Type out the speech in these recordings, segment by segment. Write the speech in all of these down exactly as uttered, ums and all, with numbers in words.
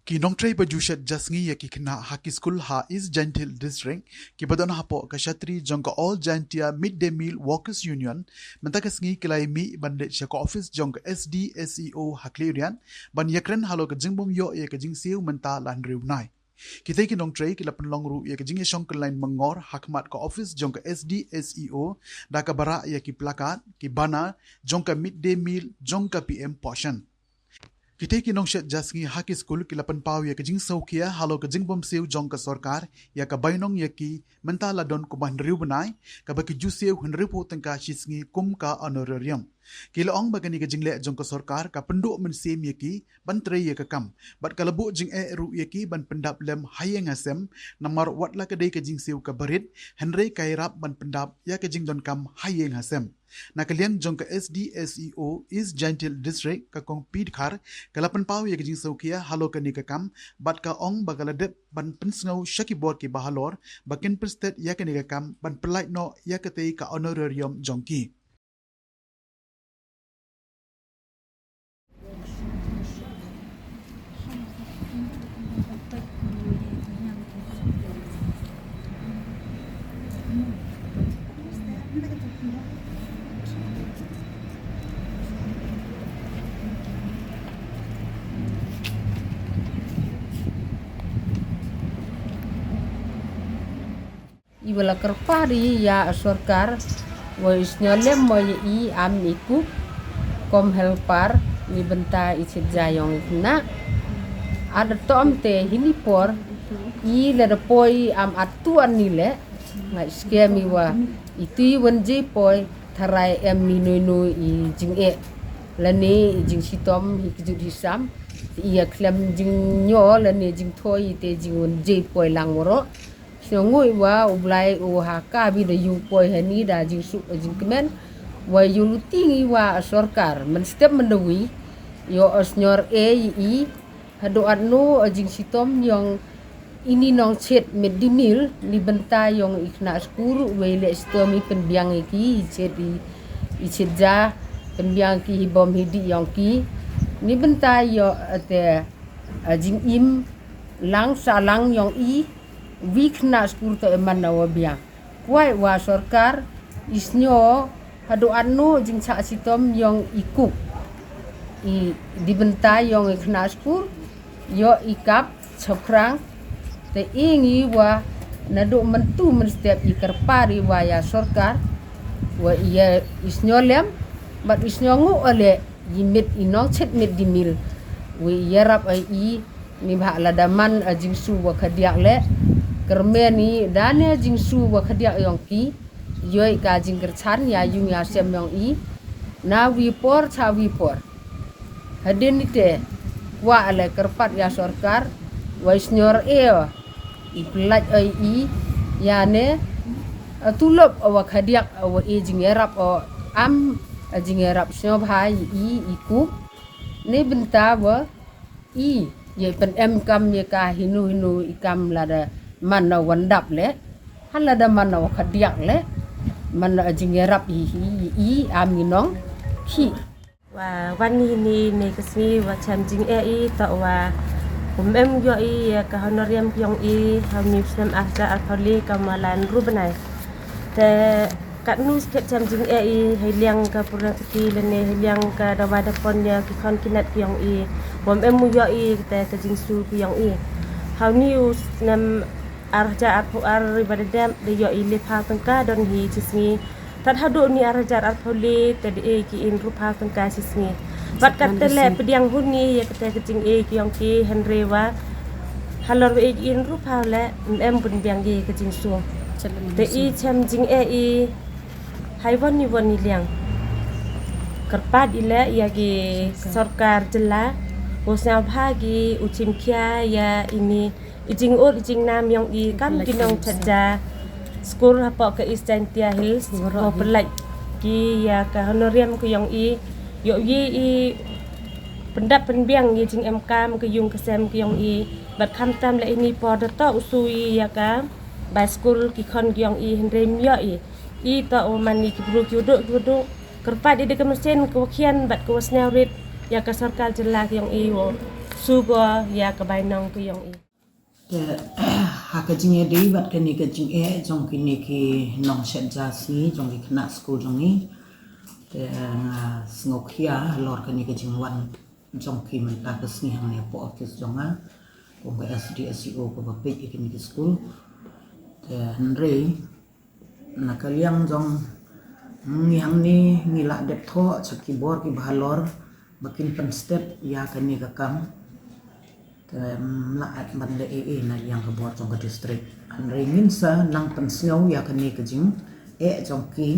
Ki nongtrei ba ju shet ja sngi ïa ki khynnah ha ki skul ha East Jaintia Hills District, ki ba don hapoh ka shatri jong ka All Jaintia Mid Day Meal Workers Union, mynta ka sngi ki la mih ban leit sha ka office jong ka S D S E O ha Khliehriat, ban ïakren halor ka jingbym ïoh ïa ka jingsiew mynta la hynriew bnai. Kitei ki nongtrei ki la pynlong ruh ïa ka jingïashong kynlaiñ mangor ha khmat ka office jong ka S D S E O, da kaba rah ïa ki placard, ki banner jong ka Mid Day Meal jong ka P M Poshan. Kitei ki nongshet ja sngi ha ki skul ki la pynpaw ïa ka jingsngewkhia halor ka jingbym siew jong ka sorkar ïa ka bainong ïa ki, mynta la don kumba hynriew bnai, kaba ki ju siew hynriewphew tyngka shi sngi kum ka honorarium. Ki la ong ba kane ka jingleh jong ka sorkar ka pynduh mynsiem ïa ki ban trei ïa ka kam, bad ka la buh jingeh ruh ïa ki ban pyndap lem ha ïing ha sem, namar wat la ka dei ka jingsiew kaba rit, hynrei ka ïarap ban pyndap ïa ka jingdonkam ha ïing ha sem. Na ka liang jong ka S D S E O East Jaintia Hills District, ka Kong P Dkhar, ka la pynpaw ïa ka jingsngewkhia halor kane ka kam, bad ka ong ba ka la dep ban pynsngew sha ki bor kiba halor ba kin pynsted ïa kane ka kam ban pyllait noh ïa katei ka honorarium jong ki. Iwa la kyrpad ïa sorkar wa i sñiawlem wa ïa i am i kuk kom helper ni bynta i chit ja yong i khynnah. Ada tom te hini por i la da poi am atu an ni le ngai skem i wa i tui wan je poi tharai em ni noi noi i jing e lane i jing sitom hi kjut hi sam i ya klem jing nyo lane jing thoi te jing wan je poi lang waro. Sñiaw ngui wa u Blai u ha ka bi da yu poi hani da jingsuk jingsuk kmen wa yu luting i wa a sorkar men step men da wi yo a sñior e i i hadu at no a jingsitom yong ini nong chet met dimil ni benta yong i khna skur wei le sitom i penbiang i ki i chet i i chet ja penbiang ki hi bom hi di yong ki ni benta yo a te a jingim lang sa lang yong i wi khna skur to eman na wa biang. Kwai wa sorkar i snyo hadu at no jingchak sitom yong i kuk i di benta yong i khna skur yo i kap chaphrang te i ngi wa nadu mentu menstep i kerpar i wa ya sorkar wa i ya i snyo lem bat i snyo ngu ole i mit i nong chet mit di mil wi i yarap ai i ni bha lada man a jingsu wa khadiak le kermen i dane a jingsu wa khadiak yong ki yoi ka jingkerchan ya yung ya sem yong i na wi por cha wi por. Hadin ni te wa ale kerpat ya sorkar wa i snyor e i pelat ai i ya ne a tulop a wa khadiak a wa i jingerap a am a jingerap snyo bha i i i ku ni benta wa i ye pen em kam ye ka hinu hinu i kam lada man na wan dap le ha lada man na wa khadiak le man na a jingerap i i i am i nong ki. Wa wan ni ni ne ka sngi wa chem jing e i to wa um em yo i ya ka honorarium yong i ha ni snem ar cha ar tholi ka ma lan ru benai. Te kat nu sket chem jing e i hei liang ka pura ki lene hei liang ka dawa da pon ya ki khon ki nat ki yong i. Bom em mu yo i te ka jingsu ki yong i. Ha ni u snem ar cha ar phu ar ri ba da dem de yo i le pha tengka don hi chi sngi. Tat hadu ni ar hajar ar phaw le te de e ki in ru phaw tengka chi sngi. Bat kat te le pdiang hun ni ya kate ka jing e ki yong ki henre wa halor wa e ki in ru phaw le em bun biang ye ka jingsu. Te i chem jing e i hai won ni won ni liang. Kerpat i le ya ki sorkar jylla u sñiaw bha ki u chim khia ya ini i jing ur i jing nam yong i kam ki nong chet ja skur hapoh ka East Jaintia Hills ko pelait ki ya ka honorarium ko yong i yo ye i pendap penbiang i jing em kam ka yung ka sem ko yong i bat kham tam le ini por da to u sui ya ka bai skur ki khon ko yong i hynrei mi yo i i to u man i ki bru ki udu ki udu. Kerpat i de ka mesin ko khian bat ko sñiaw rit ya ka sorkar jylla ki yong i wo Shu go ïa ka bainong ka jong i. Te ha ka jingïadei bad kane ka jingeh jong kine ki nongshet ja sngi jong ki khynnah skul jong ngi, te nga sngewkhia halor kane ka jingwan jong ki mynta ka sngi hangne hapoh office jong nga kum ka S D S E O kaba peit ïa kine ki skul. Te hynrei na ka liang jong ngi hangne ngi lah dep thoh sha ki bor kiba halor ba kin pynstet ïa kane ka kam. Te ym lah ban leh ei ei na liang ka bor jong ka district. Hynrei ngin sa nang pynsngew ïa kane ka jingeh jong ki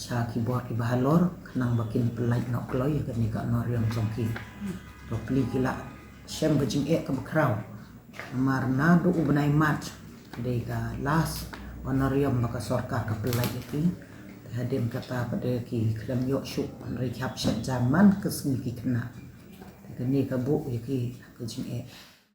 sha ki bor kiba halor khnang ba kin pynlait noh kloi ïa kane ka honorarium jong ki. Bapli ki lah shem ka jingeh kaba khraw. Namar naduh u bnai March ka dei ka last honorarium ba ka sorkar ka pynlait ïa ki. Te hadien kata pat de ki khlem ïoh shuh, hynrei ki hap shet ja man ka sngi ki khynnah. Te kane ka buh ïa ki ka jingeh.